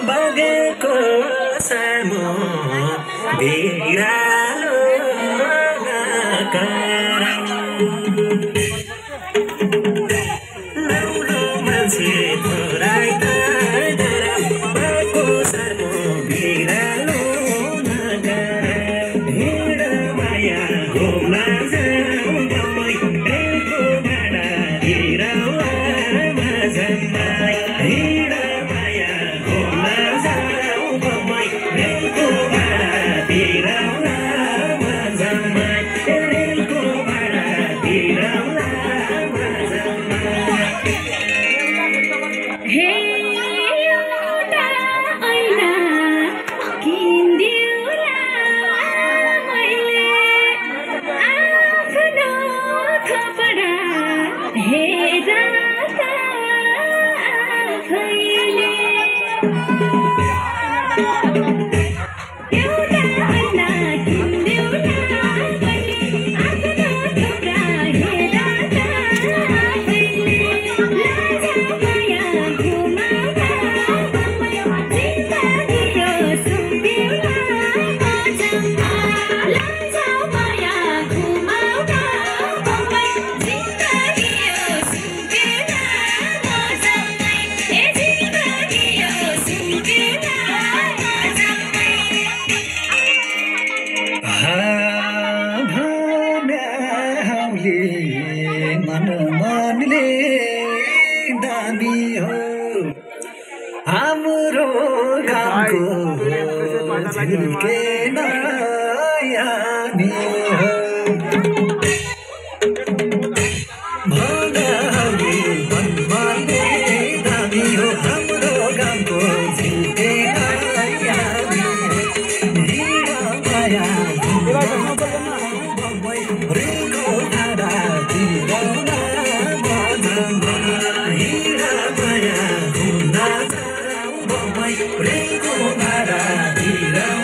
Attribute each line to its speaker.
Speaker 1: बगेको सामु बिरालो नगरौँ लौलो मान्छे थोरै बगेको सामु बिरालो नगरौँ हिँड माया घुम्न जाऊ गमै रेलको भाडा तिरौँ मजमा हिँड माया घुम्न जाऊ गमै रेलको भाडा तिरौँ मजमा रेलको भाडा तिरौँ मजमा
Speaker 2: हे एउटा ऐना किन्दिउँला मैले आफ्नो थोपडा हेर त आफैले एउटा ऐना किन्दिउँला मैले आफ्नो थोपडा हेर त आफैले लाज माया घुमाउँदा जिन्दगी यो सुम्पिउँला मजमा लाज माया घुमाउँदा जिन्दगी यो सुम्पिउँला मजमा ए जिन्दगी यो सुम्पिउँला मजमा
Speaker 1: मनले दामी हो हाम्रो गाउँको झिल्के नयामी हो भनाउने मनले दामी हो हाम्रो गाउँको झिल्के नयामी हिँड माया रेलको भाडा तिरौँ मजमा हिँड माया घुम्न जाऊ बम्बई रेलको भाडा तिरौँ